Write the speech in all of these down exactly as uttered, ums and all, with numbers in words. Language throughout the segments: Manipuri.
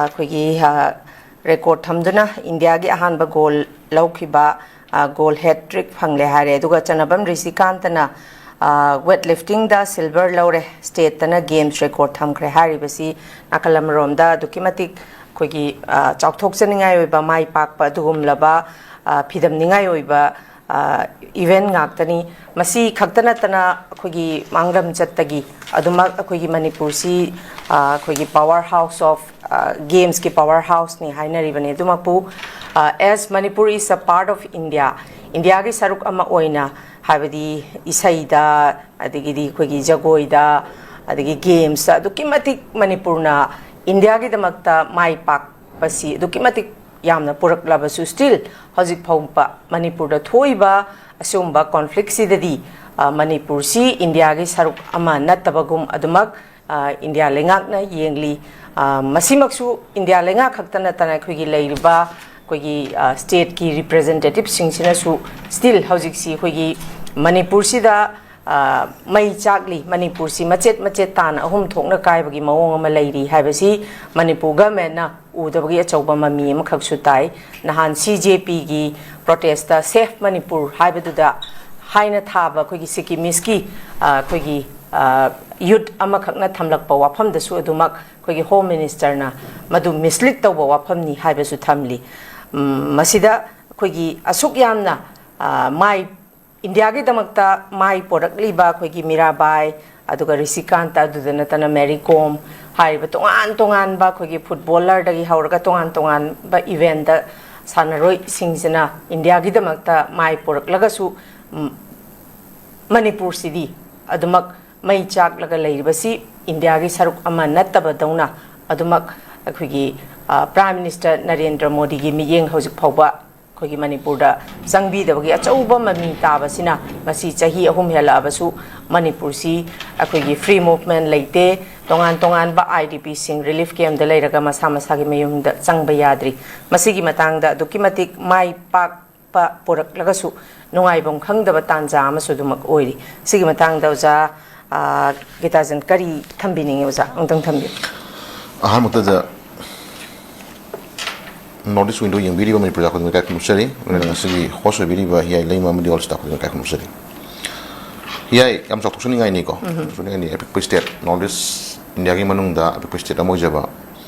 ꯑꯩꯈꯣꯏꯒꯤ ꯔꯦꯀꯣꯔꯠ ꯊꯝꯗꯨꯅ ꯏꯟꯗꯤꯌꯥꯒꯤ ꯑꯍꯥꯟꯕ ꯒꯣꯜ ꯂꯧꯈꯤꯕ, ꯒꯣꯜ ꯍꯦꯠ ꯇ꯭ꯔꯤꯛ ꯐꯪꯂꯦ ꯍꯥꯏꯔꯦ꯫ ꯑꯗꯨꯒ ꯆꯅꯕꯝ ꯔꯤꯁꯤꯀꯥꯟꯇꯅ ꯋꯦꯠ ꯂꯤꯐꯇꯤꯡꯗ ꯁꯤꯜꯚꯔ ꯂꯧꯔꯦ, ꯁ꯭ꯇꯦꯠꯇꯅ ꯒꯦꯝꯁ ꯔꯦꯀꯣꯔꯠ ꯊꯝꯈ꯭ꯔꯦ ꯍꯥꯏꯔꯤꯕꯁꯤ ꯅꯥꯀꯜ ꯑꯃꯔꯣꯝꯗ ꯑꯗꯨꯛꯀꯤ ꯃꯇꯤꯛ ꯑꯩꯈꯣꯏꯒꯤ ꯆꯥꯎꯊꯣꯛꯆꯅꯤꯡꯉꯥꯏ ꯑꯣꯏꯕ, ꯃꯥꯏ ꯄꯥꯛꯄ ꯑꯗꯨꯒꯨꯝꯂꯕ ꯐꯤꯗꯝꯅꯤꯡꯉꯥꯏ ꯑꯣꯏꯕ ꯏꯚꯦꯟ ꯉꯥꯛꯇꯅꯤ꯫ ꯃꯁꯤ ꯈꯛꯇ ꯅꯠꯇꯅ ꯑꯩꯈꯣꯏꯒꯤ ꯃꯥꯡꯂꯝ ꯆꯠꯇꯒꯤ ꯑꯗꯨꯃꯛ ꯑꯩꯈꯣꯏꯒꯤ ꯃꯅꯤꯄꯨꯔꯁꯤ ꯑꯩꯈꯣꯏꯒꯤ power house of gamesꯀꯤ power houseꯅꯤ ꯍꯥꯏꯅꯔꯤꯕꯅꯤ꯫ ꯑꯗꯨꯃꯛꯄꯨ, as Manipur is a part of India, ꯏꯟꯗꯤꯌꯥꯒꯤ ꯁꯔꯨꯛ ꯑꯃ ꯑꯣꯏꯅ, ꯍꯥꯏꯕꯗꯤ ꯏꯁꯩꯗ, ꯑꯗꯒꯤꯗꯤ ꯑꯩꯈꯣꯏꯒꯤ ꯖꯒꯣꯏꯗ, ꯑꯗꯒꯤ ꯒꯦꯝꯁꯇ ꯑꯗꯨꯛꯀꯤ ꯃꯇꯤꯛ ꯃꯅꯤꯄꯨꯔꯅ ꯏꯟꯗꯤꯌꯥꯒꯤꯗꯃꯛꯇ ꯃꯥꯏ ꯄꯥꯛꯄꯁꯤ ꯑꯗꯨꯛꯀꯤ ꯃꯇꯤꯛ ꯌꯥꯝꯅ ꯄꯨꯔꯛꯂꯕꯁꯨ, still ꯍꯧꯖꯤꯛ ꯐꯥꯎꯕ ꯃꯅꯤꯄꯨꯔꯗ ꯊꯣꯛꯏꯕ ꯑꯁꯤꯒꯨꯝꯕ ꯀꯣꯟꯐ꯭ꯂꯤꯛꯁꯤꯗꯗꯤ ꯃꯅꯤꯄꯨꯔꯁꯤ ꯏꯟꯗꯤꯌꯥꯒꯤ ꯁꯔꯨꯛ ꯑꯃ ꯅꯠꯇꯕꯒꯨꯝ ꯑꯗꯨꯃꯛ ꯏꯟꯗꯤꯌꯥ ꯂꯩꯉꯥꯛꯅ ꯌꯦꯡꯂꯤ꯫ ꯃꯁꯤꯃꯛꯁꯨ ꯏꯟꯗꯤꯌꯥ ꯂꯩꯉꯥꯛ ꯈꯛꯇ ꯅꯠꯇꯅ ꯑꯩꯈꯣꯏꯒꯤ ꯂꯩꯔꯤꯕ ꯑꯩꯈꯣꯏꯒꯤ ꯁ꯭ꯇꯦꯠꯀꯤ ꯔꯤꯄ꯭ꯔꯖꯦꯟꯇꯦꯇꯤꯞꯁꯤꯡꯁꯤꯅꯁꯨ still ꯍꯧꯖꯤꯛꯁꯤ ꯑꯩꯈꯣꯏꯒꯤ ꯃꯅꯤꯄꯨꯔꯁꯤꯗ ꯃꯩ ꯆꯥꯛꯂꯤ, ꯃꯅꯤꯄꯨꯔꯁꯤ ꯃꯆꯦꯠ ꯃꯆꯦꯠ ꯇꯥꯅ ꯑꯍꯨꯝ ꯊꯣꯛꯅ ꯀꯥꯏꯕꯒꯤ ꯃꯑꯣꯡ ꯑꯃ ꯂꯩꯔꯤ ꯍꯥꯏꯕꯁꯤ ꯃꯅꯤꯄꯨꯔ ꯒꯃꯦꯟꯅ ꯎꯗꯕꯒꯤ ꯑꯆꯧꯕ ꯃꯃꯤ ꯑꯃꯈꯛꯁꯨ ꯇꯥꯏ꯫ ꯅꯍꯥꯟ ꯁꯤ ꯖꯦ ꯄꯤꯒꯤ ꯄ꯭ꯔꯣꯇꯦꯁꯇ ꯁꯦꯐ ꯃꯅꯤꯄꯨꯔ ꯍꯥꯏꯕꯗꯨꯗ ꯍꯥꯏꯅ ꯊꯥꯕ ꯑꯩꯈꯣꯏꯒꯤ ꯁꯤꯛꯀꯤꯃꯤꯁꯀꯤ ꯑꯩꯈꯣꯏꯒꯤ ꯌꯨꯠ ꯑꯃꯈꯛꯅ ꯊꯝꯂꯛꯄ ꯋꯥꯐꯝꯗꯁꯨ ꯑꯗꯨꯃꯛ ꯑꯩꯈꯣꯏꯒꯤ ꯍꯣꯝ ꯃꯤꯅꯤꯁꯇꯔꯅ ꯃꯗꯨ ꯃꯤꯁꯂꯤꯠ ꯇꯧꯕ ꯋꯥꯐꯝꯅꯤ ꯍꯥꯏꯕꯁꯨ ꯊꯝꯂꯤ꯫ ꯃꯁꯤꯗ ꯑꯩꯈꯣꯏꯒꯤ ꯑꯁꯨꯛ ꯌꯥꯝꯅ ꯃꯥꯏ ꯏꯟꯗꯤꯌꯥꯒꯤꯗꯃꯛꯇ ꯃꯥꯏ ꯄꯣꯔꯛꯂꯤꯕ ꯑꯩꯈꯣꯏꯒꯤ ꯃꯤꯔꯥꯕꯥꯏ, ꯑꯗꯨꯒ ꯔꯤꯁꯤꯀꯥꯟꯇ, ꯑꯗꯨꯗ ꯅꯠꯇꯅ ꯃꯦꯔꯤ ꯀꯣꯝ ꯍꯥꯏꯔꯤꯕ ꯇꯣꯉꯥꯟ ꯇꯣꯉꯥꯟꯕ ꯑꯩꯈꯣꯏꯒꯤ ꯐꯨꯠꯕꯣꯂꯔꯗꯒꯤ ꯍꯧꯔꯒ ꯇꯣꯉꯥꯟ ꯇꯣꯉꯥꯟꯕ ꯏꯚꯦꯟꯗ ꯁꯥꯟꯅꯔꯣꯏꯁꯤꯡꯁꯤꯅ ꯏꯟꯗꯤꯌꯥꯒꯤꯗꯃꯛꯇ ꯃꯥꯏ ꯄꯨꯔꯛꯂꯒꯁꯨ, ꯃꯅꯤꯄꯨꯔꯁꯤꯗꯤ ꯑꯗꯨꯃꯛ ꯃꯩ ꯆꯥꯛꯂꯒ ꯂꯩꯔꯤꯕꯁꯤ ꯏꯟꯗꯤꯌꯥꯒꯤ ꯁꯔꯨꯛ ꯑꯃ ꯅꯠꯇꯕꯗꯧꯅ ꯑꯗꯨꯃꯛ ꯑꯩꯈꯣꯏꯒꯤ ꯄ꯭ꯔꯥꯏꯝ ꯃꯤꯅꯤꯁꯇꯔ ꯅꯔꯦꯟꯗ꯭ꯔ ꯃꯣꯗꯤꯒꯤ ꯃꯤꯠꯌꯦꯡ ꯍꯧꯖꯤꯛ ꯐꯥꯎꯕ ꯑꯩꯈꯣꯏꯒꯤ ꯃꯅꯤꯄꯨꯔꯗ ꯆꯪꯕꯤꯗꯕꯒꯤ ꯑꯆꯧꯕ ꯃꯃꯤ ꯇꯥꯕꯁꯤꯅ ꯉꯁꯤ ꯆꯍꯤ ꯑꯍꯨꯝ ꯍꯦꯜꯂꯛꯑꯕꯁꯨ ꯃꯅꯤꯄꯨꯔꯁꯤ ꯑꯩꯈꯣꯏꯒꯤ ꯐ꯭ꯔꯤ ꯃꯨꯚꯃꯦꯟ ꯂꯩꯇꯦ꯫ ꯇꯣꯉꯥꯟ ꯇꯣꯉꯥꯟꯕ ꯑꯥꯏ ꯗꯤ ꯄꯤꯁꯤꯡ ꯔꯤꯂꯤꯐ ꯀꯦꯝꯗ ꯂꯩꯔꯒ ꯃꯁꯥ ꯃꯁꯥꯒꯤ ꯃꯌꯨꯝꯗ ꯆꯪꯕ ꯌꯥꯗ꯭ꯔꯤ꯫ ꯃꯁꯤꯒꯤ ꯃꯇꯥꯡꯗ ꯑꯗꯨꯛꯀꯤ ꯃꯇꯤꯛ ꯃꯥꯏ ꯄꯥꯛꯄ ꯄꯨꯔꯛꯂꯒꯁꯨ ꯅꯨꯡꯉꯥꯏꯐꯝ ꯈꯪꯗꯕ ꯇꯥꯟꯖꯥ ꯑꯃꯁꯨ ꯑꯗꯨꯃꯛ ꯑꯣꯏꯔꯤ꯫ ꯁꯤꯒꯤ ꯃꯇꯥꯡꯗ ꯑꯣꯖꯥ ꯒꯤꯇꯥꯖꯟ ꯀꯔꯤ ꯊꯝꯕꯤꯅꯤꯡꯉꯤ? ꯑꯣꯖꯥ ꯑꯃꯨꯛꯇꯪ ꯊꯝꯕꯤꯌꯨ꯫ ꯑꯍꯥꯟꯕꯗ North East Window ꯌꯦꯡꯕꯤꯔꯤꯕ ꯃꯅꯤꯄꯨꯔ ꯖꯥꯠ ꯈꯨꯗꯤꯡꯃꯛ ꯏꯀꯥꯏ ꯈꯨꯝꯅꯖꯔꯤ꯫ ꯂꯣꯏꯅꯅ ꯉꯁꯤꯒꯤ host ꯑꯣꯏꯕꯤꯔꯤꯕ ꯍꯤꯌꯥꯏ ꯂꯩꯃ ꯑꯃꯗꯤ All Star ꯈꯨꯗꯤꯡꯃꯛ ꯏꯀꯥꯏ ꯈꯨꯝꯅꯖꯔꯤ꯫ ꯍꯤꯌꯥꯏ, ꯌꯥꯝ ꯆꯥꯎꯊꯣꯛꯆꯅꯤꯡꯉꯥꯏꯅꯤꯀꯣ꯫ ꯆꯥꯎꯊꯣꯛꯆꯅꯤꯡꯉꯥꯏꯅꯤ꯫ ꯑꯄꯤꯛꯄ state, North East India ꯒꯤ ꯃꯅꯨꯡꯗ ꯑꯄꯤꯛꯄ state ꯑꯃ ꯑꯣꯏꯖꯕ꯫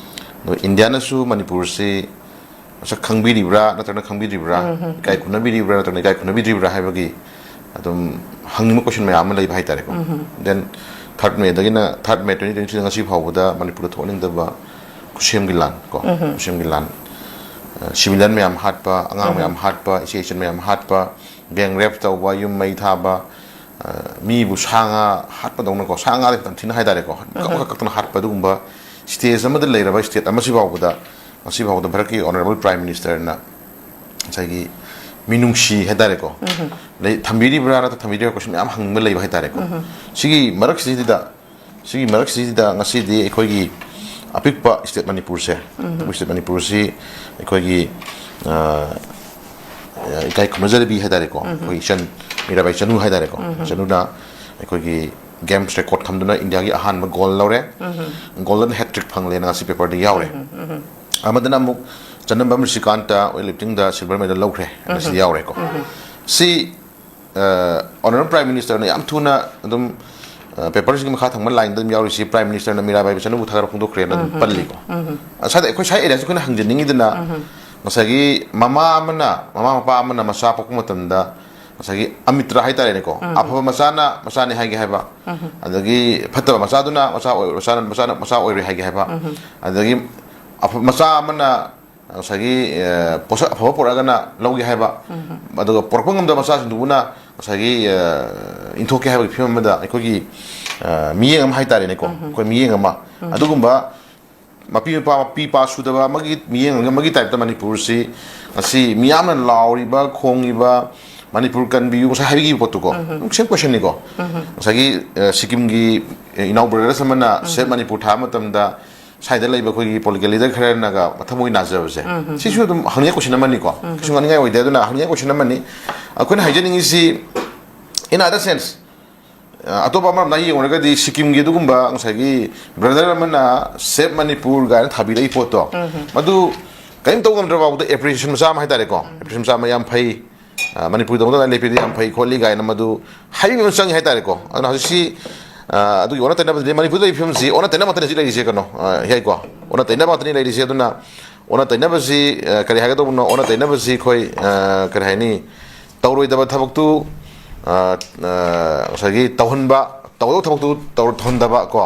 ꯑꯗꯣ India ꯅꯁꯨ ꯃꯅꯤꯄꯨꯔꯁꯤ ꯃꯁꯛ ꯈꯪꯕꯤꯔꯤꯕ꯭ꯔꯥ ꯅꯠꯇ꯭ꯔꯒꯅ ꯈꯪꯕꯤꯗ꯭ꯔꯤꯕ꯭ꯔꯥ, ꯏꯀꯥꯏ ꯈꯨꯝꯅꯕꯤꯔꯤꯕ꯭ꯔꯥ ꯅꯠꯇ꯭ꯔꯒꯅ ꯏꯀꯥꯏ ꯈꯨꯝꯅꯕꯤꯗ꯭ꯔꯤꯕ꯭ꯔꯥ ꯍꯥꯏꯕꯒꯤ ꯑꯗꯨꯝ ꯍꯪꯅꯤꯡꯕ question ꯃꯌꯥꯝ ꯑꯃ ꯂꯩꯕ ꯍꯥꯏꯇꯥꯔꯦꯀꯣ꯫ Then third May ꯗꯒꯤꯅ, third May twenty twenty three ꯗ ꯉꯁꯤ ꯐꯥꯎꯕꯗ ꯃꯅꯤꯄꯨꯔꯗ ꯊꯣꯛꯍꯟꯅꯤꯡꯗꯕ ꯈꯨꯠꯁꯦꯝꯒꯤ ꯂꯥꯟ ꯀꯣ, ꯈꯨꯠꯁꯦꯝꯒꯤ ꯂꯥꯟ, ꯑ, civilian ꯃꯌꯥꯝ ꯍꯥꯠꯄ, ꯑꯉꯥꯡ ꯃꯌꯥꯝ ꯍꯥꯠꯄ, ꯏꯆꯦ ꯏꯆꯟ ꯃꯌꯥꯝ ꯍꯥꯠꯄ, gang rape ꯇꯧꯕ, ꯌꯨꯝ ꯃꯩ ꯊꯥꯕ, ꯑ, ꯃꯤꯕꯨ ꯁꯥ ꯉꯥ ꯍꯥꯠꯄꯗꯧꯅꯀꯣ, ꯁꯥ ꯉꯥꯗꯤ ꯈꯤꯇꯪ ꯊꯤꯅ ꯍꯥꯏꯇꯥꯔꯦꯀꯣ, ꯀꯛ-, ꯀꯛ-, ꯀꯛꯇꯅ ꯍꯥꯠꯄ, ꯑꯗꯨꯒꯨꯝꯕ stage ꯑꯃꯗ ꯂꯩꯔꯕ state ꯑꯃꯁꯤ ꯐꯥꯎꯕꯗ, ꯉꯁꯤ ꯐꯥꯎꯕꯗ ꯚꯥꯔꯠꯀꯤ Honourable Prime Minister ꯅ ꯉꯁꯥꯏꯒꯤ ꯃꯤꯅꯨꯡꯁꯤ ꯍꯥꯏꯇꯥꯔꯦꯀꯣ, ꯂꯩ, ꯊꯝꯕꯤꯔꯤꯕ꯭ꯔꯥ ꯅꯠꯇ꯭ꯔꯒ ꯊꯝꯕꯤꯗ꯭ꯔꯤꯕ꯭ꯔꯥ question ꯃꯌꯥꯝ ꯍꯪꯅꯤꯡꯕ ꯂꯩꯕ ꯍꯥꯏꯇꯥꯔꯦꯀꯣ꯫ ꯁꯤꯒꯤ ꯃꯔꯛꯁꯤꯗꯩꯗ, ꯁꯤꯒꯤ ꯃꯔꯛꯁꯤꯗꯩꯗ ꯉꯁꯤꯗꯤ ꯑꯩꯈꯣꯏꯒꯤ ꯑꯄꯤꯛꯄ state ꯃꯅꯤꯄꯨꯔꯁꯦ, ꯑꯄꯤꯛꯄ state ꯃꯅꯤꯄꯨꯔꯁꯤ ꯑꯩꯈꯣꯏꯒꯤ, ꯑ, ꯏꯀꯥꯏ ꯈꯨꯝꯅꯖꯔꯕꯤ ꯍꯥꯏꯇꯥꯔꯦꯀꯣ, ꯑꯩꯈꯣꯏ ꯏꯆꯟ ꯃꯤꯔꯥꯕꯥꯏ ꯆꯅꯨ ꯍꯥꯏꯇꯥꯔꯦꯀꯣ, ꯆꯅꯨꯅ ꯑꯩꯈꯣꯏꯒꯤ Games record ꯊꯝꯗꯨꯅ India ꯒꯤ ꯑꯍꯥꯟꯕ goal ꯂꯧꯔꯦ꯫ Golden hat trick ꯐꯪꯂꯦꯅ ꯉꯁꯤ paper ꯗ ꯌꯥꯎꯔꯦ꯫ ꯑꯃꯗꯅ ꯑꯃꯨꯛ ꯆꯅꯝꯕꯝ ꯔꯤꯁꯤꯀꯥꯟꯇ weight lifting ꯗ silver medal ꯂꯧꯈ꯭ꯔꯦ, ꯉꯁꯤ ꯌꯥꯎꯔꯦꯀꯣ꯫ ꯁꯤ, ꯑ, Honourable Prime Minister ꯅ ꯌꯥꯝ ꯊꯨꯅ ꯑꯗꯨꯝ, ꯑ, paper ꯁꯤꯒꯤ ꯃꯈꯥ ꯊꯪꯕ line ꯗ ꯑꯗꯨꯝ ꯌꯥꯎꯔꯤꯁꯤ, Prime Minister ꯅ ꯃꯤꯔꯥꯕꯥꯏ ꯆꯅꯨꯕꯨ ꯊꯥꯒꯠꯄ ꯐꯣꯡꯗꯣꯛꯈ꯭ꯔꯦꯅ ꯑꯗꯨꯝ ꯄꯜꯂꯤꯀꯣ꯫ ꯑ, ꯁ꯭ꯋꯥꯏꯗ ꯑꯩꯈꯣꯏ ꯁ꯭ꯋꯥꯏ area ꯁꯦ ꯑꯩꯈꯣꯏꯅ ꯍꯪꯖꯅꯤꯡꯉꯤꯗꯅ, ꯉꯁꯥꯏꯒꯤ ꯃꯃꯥ ꯑꯃꯅ, ꯃꯃꯥ ꯃꯄꯥ ꯑꯃꯅ ꯃꯆꯥ ꯄꯣꯛꯄ ꯃꯇꯝꯗ ꯉꯁꯥꯏꯒꯤ ꯑꯃꯤꯇ꯭ꯔ ꯍꯥꯏꯇꯥꯔꯦꯅꯦꯀꯣ, ꯑꯐꯕ ꯃꯆꯥꯅ ꯃꯆꯥꯅꯤ ꯍꯥꯏꯒꯦ ꯍꯥꯏꯕ, ꯑꯗꯒꯤ ꯐꯠꯇꯕ ꯃꯆꯥꯗꯨꯅ ꯃꯆꯥ ꯑꯣꯏ-, ꯃꯆꯥꯅ, ꯃꯆꯥꯅ ꯃꯆꯥ ꯑꯣꯏꯔꯣꯏ ꯍꯥꯏꯒꯦ ꯍꯥꯏꯕ, ꯑꯗꯒꯤ ꯑꯐ-, ꯃꯆꯥ ꯑꯃꯅ ꯉꯁꯥꯏꯒꯤ, ꯑ, ꯄꯣꯠꯁꯛ ꯑꯐꯕ ꯄꯨꯔꯛꯑꯒꯅ ꯂꯧꯒꯦ ꯍꯥꯏꯕ, ꯑꯗꯨꯒ ꯄꯨꯔꯛꯄ ꯉꯝꯗꯕ ꯃꯆꯥꯁꯤꯡꯗꯨꯕꯨꯅ ꯉꯁꯥꯏꯒꯤ, ꯑ, ꯏꯟꯊꯣꯛꯀꯦ ꯍꯥꯏꯕꯒꯤ ꯐꯤꯕꯝ ꯑꯃꯗ ꯑꯩꯈꯣꯏꯒꯤ, ꯑ, ꯃꯤꯠꯌꯦꯡ ꯑꯃ ꯍꯥꯏꯇꯥꯔꯦꯅꯦꯀꯣ, ꯑꯩꯈꯣꯏ ꯃꯤꯠꯌꯦꯡ ꯑꯃ, ꯑꯗꯨꯒꯨꯝꯕ ꯃꯄꯤ ꯃꯄꯥ, ꯃꯄꯤ ꯃꯄꯥ ꯁꯨꯗꯕ ꯑꯃꯒꯤ ꯃꯤꯠꯌꯦꯡ ꯑꯃꯒꯤ type ꯇ ꯃꯅꯤꯄꯨꯔꯁꯤ ꯉꯁꯤ ꯃꯤꯌꯥꯝꯅ ꯂꯥꯎꯔꯤꯕ, ꯈꯣꯡꯉꯤꯕ, "ꯃꯅꯤꯄꯨꯔ ꯀꯟꯕꯤꯌꯨ" ꯉꯁꯥꯏ ꯍꯥꯏꯕꯤꯈꯤꯕ ꯄꯣꯠꯇꯨꯀꯣ, ꯑꯗꯨꯝ same question ꯅꯤꯀꯣ꯫ ꯉꯁꯥꯏꯒꯤ, ꯑ, ꯁꯤꯛꯀꯤꯝꯒꯤ, ꯑ, ꯏꯅꯥꯎ brothers ꯑꯃꯅ Save ꯃꯅꯤꯄꯨꯔ ꯊꯥꯕ ꯃꯇꯝꯗ ꯁ꯭ꯋꯥꯏꯗ ꯂꯩꯕ ꯑꯩꯈꯣꯏꯒꯤ political leader ꯈꯔꯅꯒ ꯃꯊꯃꯣꯏ ꯅꯥꯖꯕꯁꯦ, ꯁꯤꯁꯨ ꯑꯗꯨꯝ ꯍꯪꯅꯤꯡꯉꯥꯏ question ꯑꯃꯅꯤꯀꯣ꯫ ꯀꯩꯁꯨ ꯉꯥꯡꯅꯤꯡꯉꯥꯏ ꯑꯣꯏꯗꯦ꯫ ꯑꯗꯨꯅ ꯍꯪꯅꯤꯡꯉꯥꯏ question ꯑꯃꯅꯤ꯫ ꯑꯩꯈꯣꯏꯅ ꯍꯥꯏꯖꯅꯤꯡꯉꯤꯁꯤ, in other sense, ꯑ, ꯑꯇꯣꯞꯄ ꯑꯃꯔꯣꯝꯗ ꯌꯦꯡꯉꯨꯔꯒꯗꯤ ꯁꯤꯛꯀꯤꯝꯒꯤ ꯑꯗꯨꯒꯨꯝꯕ ꯉꯁꯥꯏꯒꯤ brother ꯑꯃꯅ Save ꯃꯅꯤꯄꯨꯔ ꯀꯥꯏꯅ ꯊꯥꯕꯤꯔꯛꯏ ꯄꯣꯠꯇꯣ, ꯃꯗꯨ ꯀꯔꯤꯝ ꯇꯧ ꯉꯝꯗ꯭ꯔꯕ ꯐꯥꯎꯕꯗ appreciation ꯃꯆꯥ ꯑꯃ ꯍꯥꯏꯇꯥꯔꯦꯀꯣ, appreciation ꯃꯆꯥ ꯑꯃ ꯌꯥꯝ ꯐꯩ, ꯑ, ꯃꯅꯤꯄꯨꯔꯒꯤꯗꯃꯛꯇ ꯂꯥꯏꯔꯤꯛ ꯄꯤꯔꯗꯤ ꯌꯥꯝ ꯐꯩ ꯈꯣꯠꯂꯤ ꯀꯥꯏꯅ ꯃꯗꯨ ꯍꯥꯏꯕꯤꯕ ꯑꯃ ꯆꯪꯉꯤ ꯍꯥꯏꯇꯥꯔꯦꯀꯣ꯫ ꯑꯗꯨꯅ ꯍꯧꯖꯤꯛꯁꯤ, ꯑ, ꯑꯗꯨꯒꯤ ꯑꯣꯟꯅ ꯇꯩꯅꯕꯗꯤ ꯃꯅꯤꯄꯨꯔꯗ ꯂꯩꯔꯤꯕ ꯐꯤꯕꯝꯁꯤ ꯑꯣꯟꯅ ꯇꯩꯅꯕ ꯉꯥꯛꯇꯅꯤ ꯍꯧꯖꯤꯛ ꯂꯩꯔꯤꯁꯦ ꯀꯩꯅꯣ, ꯑ, ꯌꯥꯏꯀꯣ, ꯑꯣꯟꯅ ꯇꯩꯅꯕ ꯉꯥꯛꯇꯅꯤ ꯂꯩꯔꯤꯁꯦ꯫ ꯑꯗꯨꯅ ꯑꯣꯟꯅ ꯇꯩꯅꯕꯁꯤ, ꯑ, ꯀꯔꯤ ꯍꯥꯏꯒꯗꯧꯕꯅꯣ, ꯑꯣꯟꯅ ꯇꯩꯅꯕꯁꯤ ꯑꯩꯈꯣꯏ, ꯑ, ꯀꯔꯤ ꯍꯥꯏꯅꯤ, ꯇꯧꯔꯣꯏꯗꯕ ꯊꯕꯛꯇꯨ, ꯑ, ꯑ, ꯉꯁꯥꯏꯒꯤ ꯇꯧꯍꯟꯕ, ꯇꯧꯗꯧ ꯊꯕꯛꯇꯨ ꯇꯧ-, ꯇꯧꯍꯟꯗꯕ ꯀꯣ,